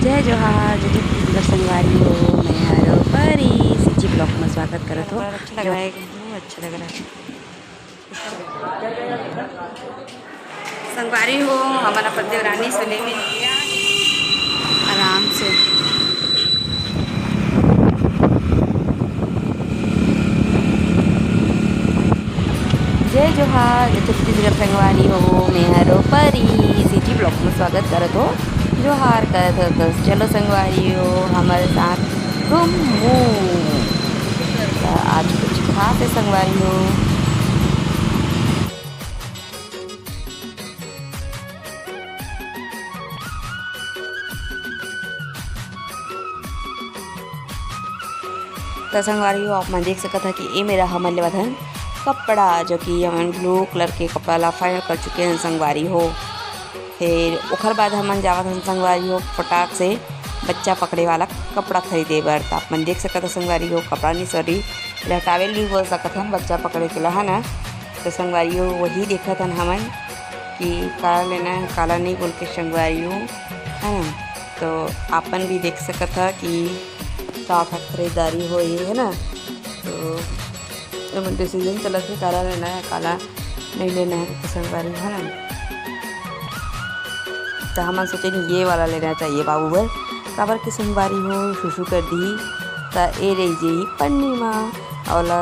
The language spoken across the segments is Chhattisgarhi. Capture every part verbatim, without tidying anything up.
जय जोहार, जय छत्तीसगढ़ संगवारी हो, मैं हरो परी, सीजी ब्लॉग में स्वागत करत हो। अच्छा लग रहा है, बहुत अच्छा लग रहा है। संगवारी हो, हमन अपन देवरानी से लेके आराम से। जय जोहार, जय छत्तीसगढ़ संगवारी हो, मैं हरो परी, सीजी ब्लॉग में स्वागत करत हो। जोहार करत हो, तो चलो संगवारी हो, हमारे साथ घूमू। तो आज कुछ खास है संगवारी हो। त संगवारी हो, आप मन देख सकत ह कि ए मेरा हमन लेवत हन कपड़ा, जो कि हमन ब्लू कलर के कपड़ा ला फाइनल कर चुके हन संगवारी हो। फिर ओखर बाद हमन जावत हन संगवारी हो फटाक से बच्चा पकड़े वाला कपड़ा खरीदे बर। त आप मन देख सकत ह संगवारी हो, कपड़ा नहीं, सॉरी, एला टावेल भी बोल सकत हन बच्चा पकड़े के ला, है ना। त संगवारी हो, वही देखत हन हमन कि काला लेना है, काला नहीं बोल के संगवारी हो, है ना। तो आपन भी देख सकत ह कि का का खरीदारी होई, है ना। तो एमन डिसीजन चलत हे, काला लेना है, काला नहीं लेना है, तो संगवारी हो, है ना। तो हमन सोचे नहीं, ये वाला लेना चाहिए बाबू बर, काबर के संगवारी हो सुसु कर दी, त ए रही जे पन्नी मा, ओला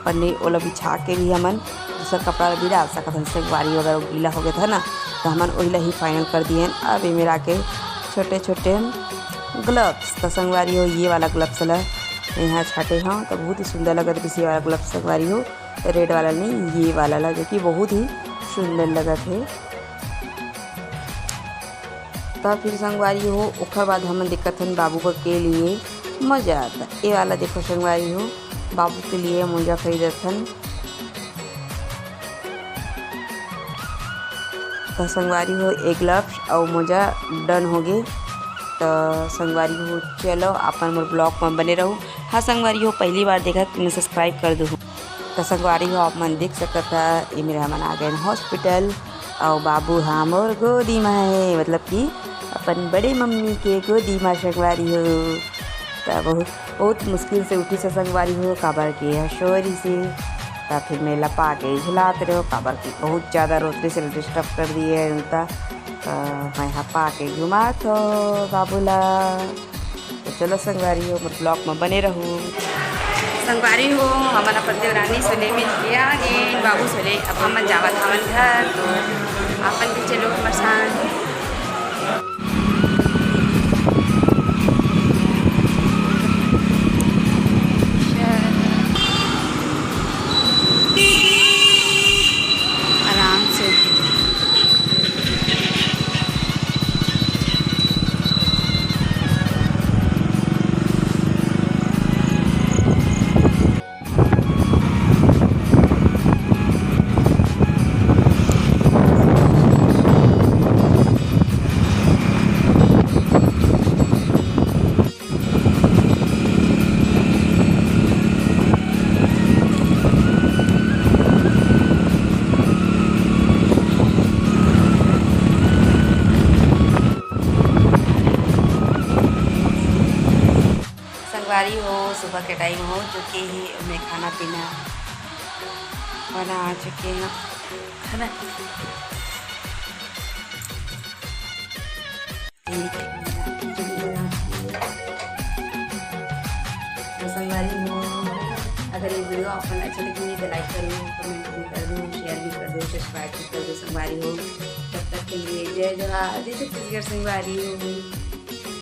पन्नी ओला बिछा के भी हमन दूसर कपड़ा भी डाल सकत हन संगवारी हो। अगर वो गीला हो गया था ना, तो हमन ओही ला ही फाइनल कर दिए हन। अब एमे राखे छोटे छोटे ग्लव्स, त संगवारी हो, ये वाला ग्लव्स ला यहाँ छाटे हव, त बहुत ही सुंदर लगत रहिस ये वाला ग्लव्स संगवारी हो। रेड वाला नहीं, ये वाला ला, जो कि बहुत ही सुंदर लगत हे। त फिर संगवारी हो, ओखर बाद हमन देखत हन बाबू बर के लिए मोजा। त ए वाला देखो संगवारी हो, बाबू के लिए मोजा खरीदत हन। त संगवारी हो, एक ग्लव्स अउ मोजा डन हो गे। त संगवारी हो, चलो, अपन मोर ब्लॉग में बने रहू। हाँ संगवारी हो, पहली बार देखत, मैं सब्सक्राइब कर दूँ। त संगवारी हो, आप मन देख सकत ह, ए मेरा हमन आ गए हॉस्पिटल, अउ बाबू ह मोर गोदी में है, मतलब कि अपन बड़े मम्मी के गोदी में संगवारी हो। त बहुत, बहुत मुश्किल से उठी से संगवारी हो, काबर के यह सोरी से। त फिर मैं लपा के झुलात रहो, काबर कि बहुत ज़्यादा रोत रहिस, डिस्टर्ब कर दिए उनका। त मैं ह पा के घुमात हो बाबू ला। तो चलो संगवारी हो, मोर ब्लॉग में बने रहू। संगवारी हो, हमन अपन देवरानी सोले मिल के आ गए, बाबू सोले, अब हमन जावत हवन घर, तो आपन भी चलो हमर साथ। आराम से। संगवारी हो, सुबह के टाइम हो चुके हे, मैं खाना पीना बना चुके हैं, है ना। तो संगवारी हो, अगर ये वीडियो आप मन अच्छा लगे तो लाइक करो, कमेंट भी कर दो, शेयर भी कर दो, सब्सक्राइब भी कर दो संगवारी हो। तब तक के लिए जय जोहार, जय छत्तीसगढ़ संगवारी हो।